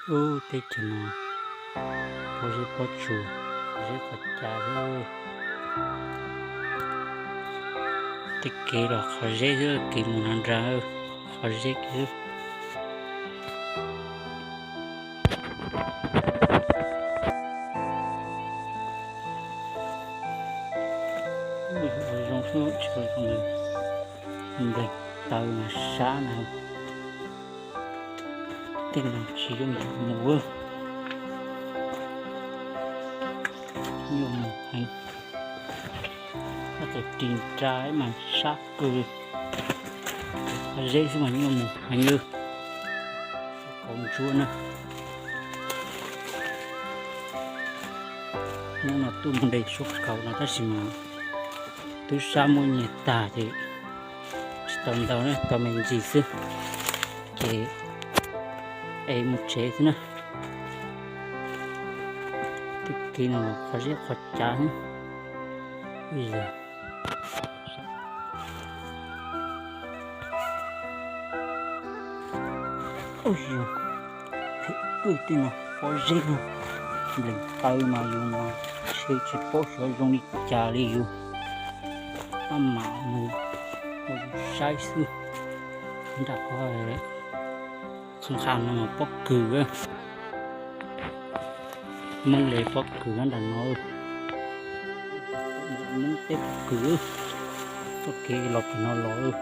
Ub, teb chaws no pob zeb pob tsuas, qhov zeb qhov cav xwb. Tej kev los qhov zeb xwb, kev mus no nrad qhov zeb xwb. Ua zoo xwb, tsis ua zoo li. Nplees taw mas sab na. Tej no tsis yooj yim mus. Nyuaj mus heev. Koj txawm ris nra mas sab kawg. Qhov zeb xwb mas nyuaj mus heev li. Kauv ntsuab na. Hnub no tuaj mus de suab kauv no tab sis mas twb sab muaj nyiaj tag ces tsis tau ntau na, tau me ntsis xwb. Ces es mus tsev xwb na. Tej kev no qhov zeb qhov cav xwb. Ub, phem kawg tej no pob zeb no. Nplees taw mas yus mas ntshe tsis paub xyov zoo li cas li yus. Maj mam mus ua saib xwb. Nram qhov qhov nqha no mas pob kws. Hmoob li pob kws nyob nram no. Hmoob teb pob kws. Txoj kev los pem no los,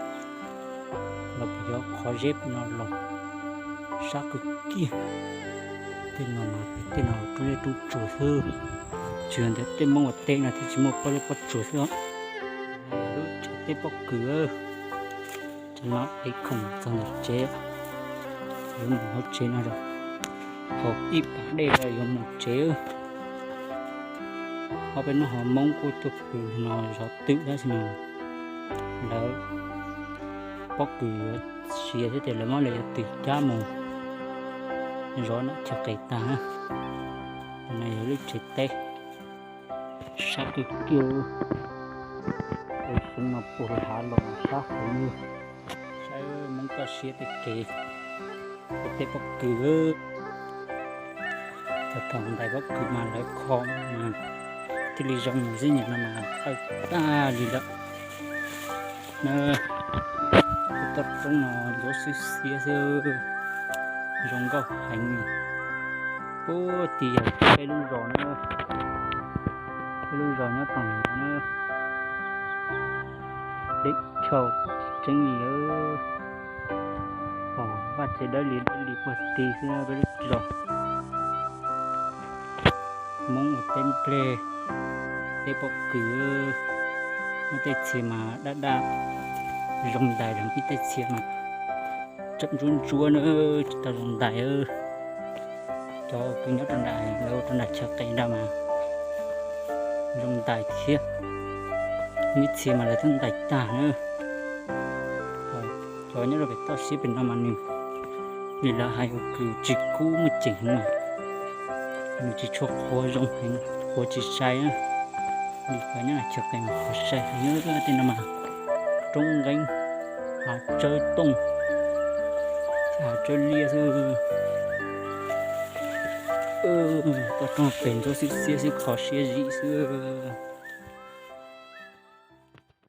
los pem cov qhov zeb pem no los, sab kawg kiag. Tej no mas pem tej no roob liaj roob tsuas xwb. Tsis yog ntawd tej Hmoob ua teb no thiaj tsis muaj pob zeb pob tsuas xwb os. Lub tsev teb pob kws. Cov no ev khoom txog ntawm tsev, yuav mus hauv tsev no, haus ib pas dej yuav mus tsev. Ob peb hnub ho Hmoob kuj tuaj pw no zov twm tab sis mas lawv pob kws yuav sia thiab ces lawv muab lawv cov twm cab mus zov nram chaw qis tag. No yog lub tsev teb sab kawg kiag. Xyov no puag hav los sab heev li. Saib Hmoob toj siab tej kev, tej pob kws. Thaum thaum ntais pob kws mas lawv kho mas thiaj li zoo mus xwb, nim no mas tawg tag li lawm na. Tej toj roob no ntxuav xwb xiab xwb, zoo nkauj heev. Puag tim yog peb lub zos na, peb lub zos nyob rau no na. Deb chau tseeb li, pom vaj tsev dawb li dawb li puag tid xwb peb lub zos. Hmoob ua teb nplej, teb pob kws, muab tej txhia mas daj daj, zoo ntais los pib tej txhia mas tsam ntsuab ntsuab na, tsis tau zoo ntais. Cov kws nyob rau nram, lawv rau nram chaw qis nrad mas zoo ntais thiab, muaj ib txhia mas lawv twb ntais tag na. Cov nyob rau pem toj siab pem no mas nws, nws lawv hais ua kws tsis kub muaj ceem heev, nws tsis tshua qhuav zoo heev, qhuav tsis sai. Nws cov nyob chaw qis mas qhuav sai heev, tej no mas roob nqeeb, hav tsawb tooj, hav tsawb liab xwb. Toj roob pem ntxuav xwb xiab xwb, kho siab zim xwb.